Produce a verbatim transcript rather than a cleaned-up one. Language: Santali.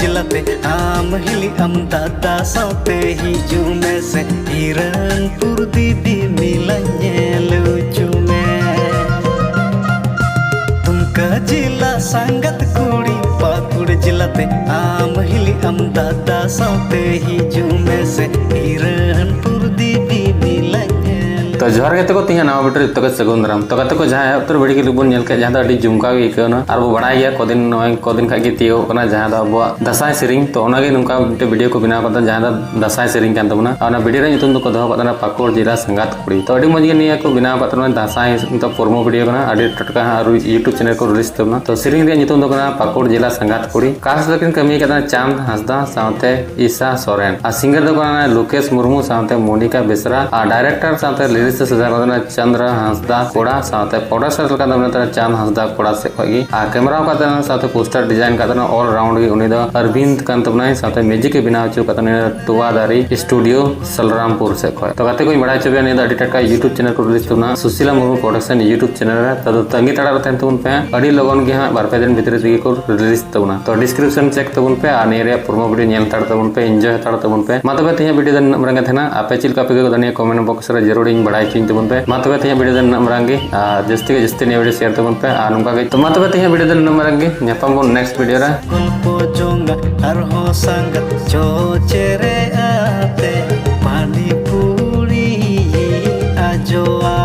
ᱡᱮᱞᱟᱛᱮ ᱟᱢ ᱦᱤᱞᱤ ᱟᱢ ᱫᱟᱫᱟ ᱥᱟᱶᱛᱮ ᱦᱤᱡᱩᱜ ᱢᱮᱥᱮ, ᱦᱤᱨᱚᱱᱯᱩᱨ ᱫᱮᱵᱤ ᱢᱮᱞᱟ ᱧᱮᱞ ᱦᱚᱪᱚ ᱢᱮ᱾ ᱫᱩᱢᱠᱟ ᱡᱮᱞᱟ ᱥᱟᱸᱜᱟᱛ ᱠᱩᱲᱤ, ᱯᱟᱹᱠᱩᱲ ᱡᱮᱞᱟᱛᱮ ᱟᱢ ᱦᱤᱞᱤ ᱟᱢ ᱫᱟᱫᱟ ᱥᱟᱶᱛᱮ ᱦᱤᱡᱩᱜ ᱢᱮᱥᱮ, ᱦᱤᱨᱚᱱᱯᱩᱨ ᱫᱮᱵᱤ ᱢᱮᱞᱟ ᱧᱮᱞ᱾ ᱛᱚ ᱡᱚᱦᱟᱨ ᱜᱮ ᱛᱮᱠᱚ, ᱛᱮᱦᱮᱧ ᱱᱟᱣᱟ video ᱨᱮ ᱡᱚᱛᱚ ᱜᱮ ᱥᱟᱹᱜᱩᱱ ᱫᱟᱨᱟᱢ᱾ ᱛᱚ ᱜᱟᱛᱮ ᱠᱚ, ᱡᱟᱦᱟᱸ ᱮᱦᱚᱵ ᱩᱛᱟᱹᱨ video ᱜᱮ ᱵᱚᱱ ᱧᱮᱞ ᱠᱮᱫ, ᱡᱟᱦᱟᱸ ᱫᱚ ᱟᱹᱰᱤ ᱡᱚᱢᱠᱟᱣ ᱜᱮ ᱟᱹᱭᱠᱟᱹᱣ ᱮᱱᱟ, ᱟᱨ ᱵᱚ ᱵᱟᱲᱟᱭ ᱜᱮᱭᱟ ᱠᱚᱫᱤᱱ, ᱱᱚᱜᱼᱚᱭ ᱠᱚᱫᱤᱱ ᱠᱷᱟᱡ ᱜᱮ ᱛᱤᱭᱳᱜ ᱠᱟᱱᱟ, ᱡᱟᱦᱟᱸ ᱫᱚ ᱟᱵᱚᱣᱟᱜ ᱫᱟᱸᱥᱟᱭ ᱥᱮᱨᱮᱧ᱾ ᱛᱚ ᱚᱱᱟᱜᱮ ᱱᱚᱝᱠᱟ ᱢᱤᱫᱴᱮᱡ video ᱠᱚ ᱵᱮᱱᱟᱣ ᱠᱟᱫᱟ, ᱡᱟᱦᱟᱸ ᱫᱚ ᱫᱟᱸᱥᱟᱭ ᱥᱮᱨᱮᱧ ᱠᱟᱱ ᱛᱟᱵᱚᱱᱟ᱾ ᱟᱨ ᱚᱱᱟ video ᱨᱮᱭᱟᱜ ᱧᱩᱛᱩᱢ ᱫᱚᱠᱚ ᱫᱚᱦᱚ ᱠᱟᱫ ᱛᱟᱦᱮᱱᱟ ᱯᱟᱹᱠᱩᱲ ᱡᱮᱞᱟ ᱥᱟᱸᱜᱟᱛ ᱠᱩᱲᱤ᱾ ᱛᱚ ᱟᱹᱰᱤ ᱢᱚᱡᱽ ᱜᱮ ᱱᱤᱭᱟᱹ ᱠᱚ ᱵᱮᱱᱟᱣ ᱠᱟᱫ ᱛᱟᱦᱮᱱᱟ, ᱫᱟᱸᱥᱟᱭ ᱱᱤᱛᱚᱜ promo video ᱠᱟᱱᱟ, ᱟᱹᱰᱤ ᱴᱟᱴᱠᱟ ᱦᱟᱸᱜ ᱟᱨ YouTube channel ᱠᱚ release ᱛᱟᱵᱚᱱᱟ᱾ ᱛᱚ ᱥᱮᱨᱮᱧ ᱨᱮᱭᱟᱜ ᱧᱩᱛᱩᱢ ᱫᱚ ᱠᱟᱱᱟ ᱯᱟᱹᱠᱩᱲ ᱡᱮᱞᱟ ᱥᱟᱸᱜᱟᱛ ᱠᱩᱲᱤ᱾ Cast ᱫᱚᱠᱤᱱ ᱠᱟᱹᱢᱤ ᱠᱟᱫᱟ ᱪᱟᱸᱫ ᱦᱟᱸᱥᱫᱟ ᱥᱟᱶᱛᱮ ᱤᱥᱟ ᱥᱚᱨᱮᱱ᱾ ᱟᱨ singer ᱫᱚ ᱠᱟᱱᱟ ᱞᱩᱠᱮᱥ ᱢᱩᱨᱢᱩ ᱥᱟᱶᱛᱮ ᱢᱳᱱᱤᱠᱟ ᱵᱮᱥᱨᱟ᱾ ᱟᱨ director ᱥᱟᱶᱛᱮ lyrics ᱥᱟᱡᱟᱣ ᱠᱟᱫᱟ ᱪᱚᱱᱫᱨᱚ ᱦᱟᱸᱥᱫᱟ ᱠᱚᱲᱟ ᱥᱟᱶᱛᱮ producer ᱞᱮᱠᱟ ᱫᱚ ᱢᱮᱱᱟᱜ ᱛᱟᱭᱟ ᱪᱟᱸᱫ ᱦᱟᱸᱥᱫᱟ ᱠᱚᱲᱟ ᱥᱮᱫ ᱠᱷᱚᱱ ᱜᱮ᱾ ᱟᱨ camera ᱠᱟᱫ ᱛᱟᱦᱮᱱᱟ ᱥᱟᱶᱛᱮ poster design ᱠᱟᱫ ᱛᱟᱦᱮᱱᱟ all round ᱜᱮ ᱩᱱᱤ ᱫᱚ ᱟᱨᱵᱤᱱᱫ ᱠᱟᱱ ᱛᱟᱵᱚᱱᱟᱭ᱾ ᱥᱟᱶᱛᱮ music ᱮ ᱵᱮᱱᱟᱣ ᱦᱚᱪᱚ ᱠᱟᱫ ᱛᱟᱦᱮᱱᱟ ᱴᱳᱣᱟ ᱫᱟᱨᱮ studio ᱥᱟᱞᱨᱟᱢᱯᱩᱨ ᱥᱮᱫ ᱠᱷᱚᱱ᱾ ᱛᱚ ᱜᱟᱛᱮ ᱠᱚᱧ ᱵᱟᱲᱟᱭ ᱦᱚᱪᱚ ᱯᱮᱭᱟ, ᱱᱤᱭᱟᱹ ᱫᱚ ᱟᱹᱰᱤ ᱴᱟᱴᱠᱟ YouTube channel ᱠᱚ release ᱛᱟᱵᱚᱱᱟ, Sushila Murmu production YouTube channel ᱨᱮ᱾ ᱛᱚ ᱛᱟᱺᱜᱤ ᱛᱟᱲᱟᱜ ᱨᱮ ᱛᱟᱦᱮᱱ ᱛᱟᱵᱚᱱ ᱯᱮ, ᱟᱹᱰᱤ ᱞᱚᱜᱚᱱ ᱜᱮ ᱦᱟᱸᱜ ᱵᱟᱨ ᱯᱮ ᱫᱤᱱ ᱵᱷᱤᱛᱨᱤ ᱛᱮᱜᱮ ᱠᱚ release ᱛᱟᱵᱚᱱᱟ᱾ ᱛᱚ description check ᱛᱟᱵᱚᱱ ᱯᱮ ᱟᱨ ᱱᱤᱭᱟᱹ ᱨᱮᱭᱟᱜ promo video ᱧᱮᱞ ᱦᱟᱛᱟᱲ ᱛᱟᱵᱚᱱ ᱯᱮ, enjoy ᱦᱟᱛᱟᱲ ᱛᱟᱵᱚᱱ ᱯᱮ᱾ ᱢᱟ ᱛᱚᱵᱮ ᱛᱮᱦᱮᱧᱟᱜ video ᱫᱚ ᱱᱤᱱᱟᱹᱜ ᱢᱟᱨᱟᱝ ᱜᱮ ᱛᱟᱦᱮᱱᱟ᱾ ᱟᱯᱮ ᱪᱮᱫ ᱞᱮᱠᱟ ᱯᱮ ᱟᱹᱭᱠᱟᱹᱣ ᱠᱮᱫᱟ ᱱᱤᱭᱟᱹ comment box ᱨᱮ ᱡᱟᱹᱨᱩᱲ ᱤᱧ ᱵᱟᱲᱟᱭ ᱦᱚᱪᱚᱧ ᱛᱟᱵᱚᱱ ᱯᱮ᱾ ᱢᱟ ᱛᱚᱵᱮ ᱛᱮᱦᱮᱧᱟᱜ video ᱫᱚ ᱱᱤᱱᱟᱹᱜ ᱢᱟᱨᱟᱝ ᱜᱮ, ᱟᱨ ᱡᱟᱹᱥᱛᱤ ᱜᱮ ᱡᱟᱹᱥᱛᱤ ᱱᱤᱭᱟᱹ video share ᱛᱟᱵᱚᱱ ᱯᱮ᱾ ᱟᱨ ᱱᱚᱝᱠᱟ ᱜᱮ, ᱛᱚ ᱢᱟ ᱛᱚᱵᱮ ᱛᱮᱦᱮᱧᱟᱜ video ᱫᱚ ᱱᱤᱱᱟᱹᱜ ᱢᱟᱨᱟᱝ ᱜᱮ, ᱧᱟᱯᱟᱢ ᱵᱚᱱ next video ᱨᱮ᱾ ᱜᱚᱞᱯᱚ ᱡᱚᱝᱟ ᱟᱨᱦᱚᱸ ᱥᱟᱸᱜᱟᱛ ᱪᱚᱪᱮᱨᱮ ᱟᱛᱮ ᱯᱟᱱᱤ ᱯᱩᱨᱤ ᱟᱡᱚᱣᱟ